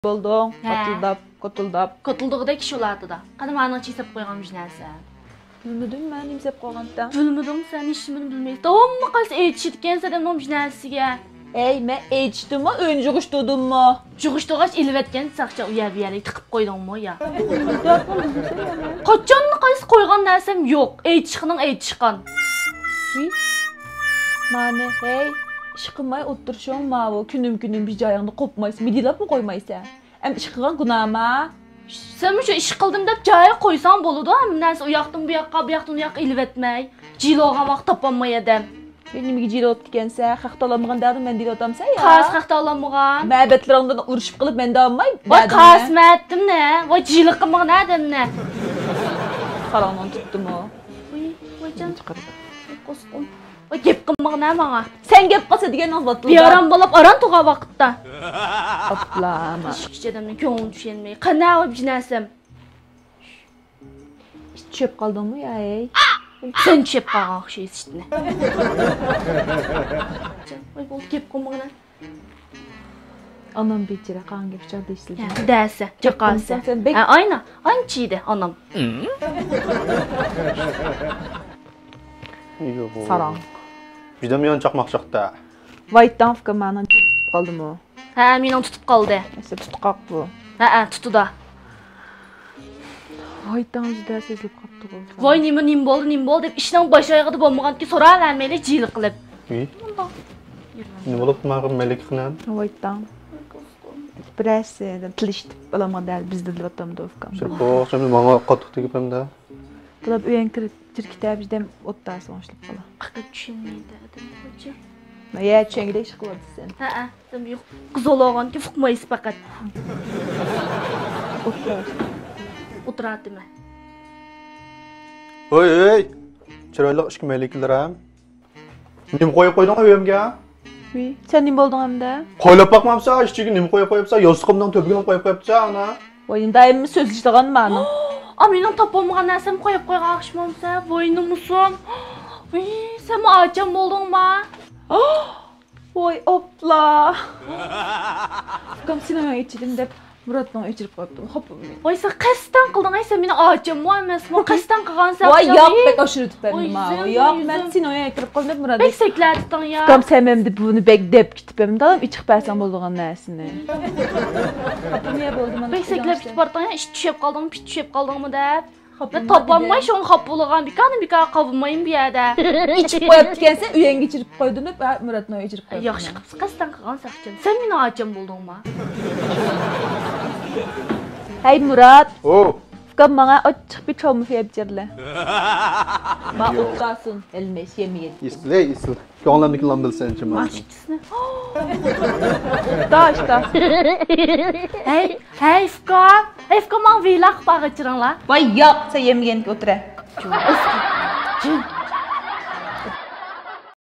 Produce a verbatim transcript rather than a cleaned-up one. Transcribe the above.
بولدۇڭ، ھە. قوتۇلداپ، قوتۇلداپ. قوتۇلدىغۇدەك ئىش ئۇلاردا. قانداق ماڭا چېسىپ قويغان بىر نەرسە. بىلمىدىم مەن، نېمە دەپ قويغانتىڭ؟ بىلمىدىڭ سەن، ھېچنېمىنى بىلمەيسەن. داۋاملىق قايسى ئېيتىشىدىكەنسەن دەمنىڭ بىر نەرسىگە. ئەي، مەن ئېيتىشتىممۇ، ئۆينى جۇغۇشتۇردۇممۇ؟ جۇغۇشتۇرغاچ ئېلىۋەتكەن ساقچى ئۇ يەر بۇ يەرلىك تىقىپ قويدۇڭمۇ يا؟ قاچانلا قايسى قويغان نەرسەم يوق. ئېيتىشقىنىڭ ئېيتىشقان. مانى، ھەي، ئىش قىلماي ئولتۇرۇشۇڭ ماۋۇ. كۈنۈم كۈنۈم بىر جايىڭدا قوپمايسەن، مىدىرلاپمۇ قويمايسەن. ئەمدى ئىش قىلغان گۇناھما؟ سەن مۇشۇ ئىش قىلدىم دەپ جايىغا قويساڭ بولىدۇ، ھەممە نەرسە ئۇ ياقتىن بۇ ياققا، بۇ ياقتىن ئۇ ياققا ئېلىۋەتمەي. جىلىۋالغان ۋاقىت تاپالماي ئادەم. بۇ نېمىگە جىلىۋاپتىكەنسەن؟ خەق تاللانمىغان دەۋاتىمەن دېيىۋاتامسەن يا؟ قايسى خەق تاللانمىغان؟ مەبەتلىرىڭدىن ئۇرۇشۇپ قېلىپ مەن دەۋاتماي. ۋاي قايسى مەبەتتىم نە؟ ۋاي جىلىقىمغا نە دەمنە؟ ساراڭنىڭ تۇتتىمۇ؟ ۋاي، ۋاي جان. ۋاي قوسقۇم. ۋاي گەپ قىلمىغىن ھە ماڭا. سەن گەپ قىلسا دېگەننىڭ ۋاتىلدا. بىئارام بولۇپ ئاران تۇرغان ۋاقىتتا. ئاپلا، ما. ئىشىكچى ئادەمنىڭ كۆڭلىگە چۈشەلمەي. قېنى ئاۋۇ بىر نەرسەم. ئىت چۈشۈپ قالدىڭمۇ يا ھەي؟ سەن چۈشۈپ قالغان ئوخشايسىز ئىتنى. ۋاي بولدى گەپ قىلمىغىن ھە. ئانام بىچارە قالغان گەپ چاغدا ئىشلىدى. يا، دەسە، چاقاسە. سەن بەك ھە، ئاينا، ئانچە ئىدى ئانام. يوق. ساراڭ. جۈدەم يان چاقماق چاقتا. ۋايتاڭ ئۇكام ماڭا تۇتۇپ قالدىمۇ؟ ھە، مېنىڭ تۇتۇپ قالدى. ئەسلى تۇتقاق بۇ. ھە، ھە، تۇتىدۇ. ۋايتاڭ جۈدە سېزىلىپ قاپتىغۇ. ۋاي نېمە، نېمە بولدى، نېمە بولدى دەپ ئىشنىڭ باش ئايىغىدا بولمىغانتىكى سوراۋەرمەيلى جىلە قىلىپ. ئى؟ نېمە بولۇپتۇ ماڭا مەلىكە خېنىم؟ ۋايتاڭ. بىرەرسى تىللىشىپ بالامغا دەل بىز دېيىۋاتامدۇ ئۇكام. شۇ قوغۇق ماڭا قاتتىق تېگىپ ھەمدە. بۇلار ئۆيەڭگە كىرىپ، كىرىپ كېتەر، بىردەم ئوتتاسىڭ ئوڭشىلىپ قالا. پەقەت چۈشەنمەيدۇ ئادەم خوجا. يا، چۈشەنگۈدەك ئىش قىلىۋاتىسەن. ھەئە، سەن يوق. قىز بولغانكى ئۇقمايسىز پەقەت. ئوتتۇرا. ئولتۇراتىمەن. ھوي، ھوي! چىرايلىق ئىككى مەلىكىلىرىم. نېمە قويۇپ قويدۇڭ ئۆيۈمگە؟ ۋىي، سەن نېمە بولدۇڭ ئەمدى؟ قويلاپ باقمامسەن، ئىچىگە نېمە قويۇپ قويۇپسەن؟ ياستۇقۇمنىڭ تۆپىگىمۇ قويۇپ قويۇپسەن، ئانا. ۋاي، دائىم سۆزلىشىدىغان مانا. ئا، مېنىڭ تاپالمىغان نەرسەمنى قويۇپ قويغان ئوخشىمامسەن؟ ۋاي، نومۇسۇم. ۋىي، سەنمۇ ئاچام بولدۇڭما؟ ۋاي، ئوپلا. ئۇكام سېنىڭ ئۆيۈڭگە ئېچىدىم دەپ مۇراتنىڭ ئۆيىگە ئېچىرىپ قويۇپتۇم. خاپا بولماي. ۋاي، سەن قەستەن قىلدىڭ، ئەي، سەن مېنىڭ ئاچاممۇ ئەمەسمۇ، قەستەن قىلغانسەن. ۋاي، ياق، بەك ئاشۇرۇۋېتىپتىمەن. ۋاي، ياق، مەن سېنىڭ ئۆيۈڭگە كىرىپ قويدۇم دەپ مۇرات. بەك سەكلەۋېتىپتىڭ يا. ئۇكام سەن ئەمدى بۇنى بەك دەپ كېتىپ ئەمدى ئىچىپ بەرسەڭ بولىدىغان نەرسىنى. خاپا بولدىمەن. بەك سەكلەپ كېتىپ باراتتىڭ يا، ئىت چۈشۈپ قالدىڭمۇ، پىت چۈشۈپ قالدىڭمۇ دەپ. مەن تاپالماي شۇڭا خاپا بولغان، بىكاردىن بىكار قالمايمەن بۇ يەردە. ئىچىپ قويۇپتىكەنسەن، ئۆيۈڭگە ئېچىرىپ قويدۇم دەپ، ھە، مۇراتنىڭ ئۆيىگە ئېچىرىپ قويدۇم. ياخشى قىپسىز، قەستەن قىلغان ساقچىم. سەن مېنىڭ ئاچام بولدۇڭما؟ ھەي، مۇرات. ئۇكام ماڭا ئاچچىق بىر چالما سۆيەپ بېرىلە. ما ئوتتاسۇن، ئەلمەش يەمىگەن. ئېسىل، ئېسىل. كۆڭلۈمدىكىنى بىلسەن، چىماسەن. ئاشتىسىنى. داشتا. ھەي، ھەي، ئۇكام. ھەي، ئۇكام، ماڭا ۋىلاق باغىچىرىڭلار. ۋاي، ياق، سەن يەمىگەنگە ئولتۇرە. جىن.